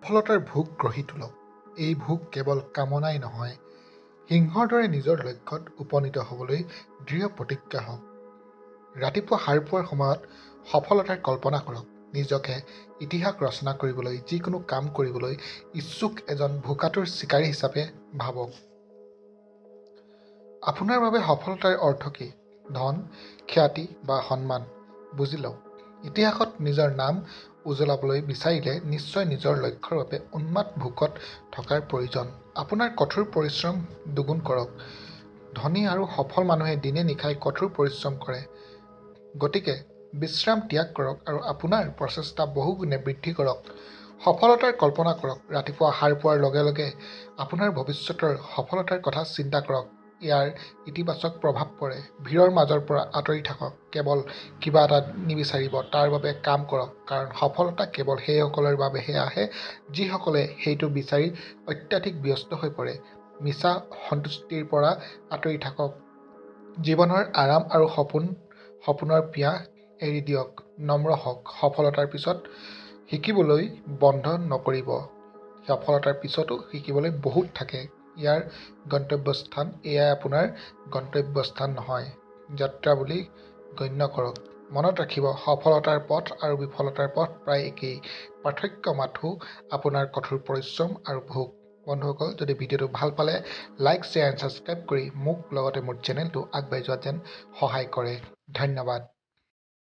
সফলতাৰ ভোক গঢ়ি তোলক। এই ভোক কেৱল কামনাই নহয়, সিংহৰ দৰে নিজৰ লক্ষ্যত উপনীত হ'বলৈ দৃঢ় প্ৰতিজ্ঞা হওক। ৰাতিপুৱা সাৰ পোৱাৰ সময়ত সফলতাৰ কল্পনা কৰক। নিজকে ইতিহাস ৰচনা কৰিবলৈ, যিকোনো কাম কৰিবলৈ ইচ্ছুক এজন ভোকাতুৰ চিকাৰী হিচাপে ভাবক। আপোনাৰ বাবে সফলতাৰ অৰ্থ কি? ধন, খ্যাতি বা সন্মান? বুজি লওক। ইতিহাসত নিজৰ নাম উজ্বলাবলৈ বিচাৰিলে নিশ্চয় নিজৰ লক্ষ্যৰ বাবে উন্মাদ ভোকত থকাৰ প্ৰয়োজন। আপোনাৰ কঠোৰ পৰিশ্ৰম দুগুণ কৰক। ধনী আৰু সফল মানুহে দিনে নিশাই কঠোৰ পৰিশ্ৰম কৰে। গতিকে বিশ্ৰাম ত্যাগ কৰক আৰু আপোনাৰ প্ৰচেষ্টা বহুগুণে বৃদ্ধি কৰক। সফলতাৰ কল্পনা কৰক। ৰাতিপুৱা সাৰ পোৱাৰ লগে লগে আপোনাৰ ভৱিষ্যতৰ সফলতাৰ কথা চিন্তা কৰক। ইয়াৰ ইতিবাচক প্ৰভাৱ পৰে। ভিৰৰ মাজৰ পৰা আঁতৰি থাকক। কেৱল কিবা এটা নিবিচাৰিব, তাৰ বাবে কাম কৰক। কাৰণ সফলতা কেৱল সেইসকলৰ বাবেহে আহে যিসকলে সেইটো বিচাৰি অত্যাধিক ব্যস্ত হৈ পৰে। মিছা সন্তুষ্টিৰ পৰা আঁতৰি থাকক। জীৱনৰ আৰাম আৰু সপোনৰ পিয়াহ এৰি দিয়ক। নম্ৰ হওক। সফলতাৰ পিছত শিকিবলৈ বন্ধ নকৰিব। সফলতাৰ পিছতো শিকিবলৈ বহুত থাকে। ইয়াৰ গন্তব্যস্থান এয়াই আপোনাৰ গন্তব্যস্থান নহয়, যাত্ৰা বুলি গণ্য কৰক। মনত ৰাখিব, সফলতাৰ পথ আৰু বিফলতাৰ পথ প্ৰায় একেই। পাৰ্থক্য মাথোঁ আপোনাৰ কঠোৰ পৰিশ্ৰম আৰু ভোক। বন্ধুসকল, যদি ভিডিঅ'টো ভাল পালে লাইক, শ্বেয়াৰ এণ্ড ছাবস্ক্ৰাইব কৰি মোক লগতে মোৰ চেনেলটো আগবাঢ়ি যোৱাত যেন সহায় কৰে। ধন্যবাদ।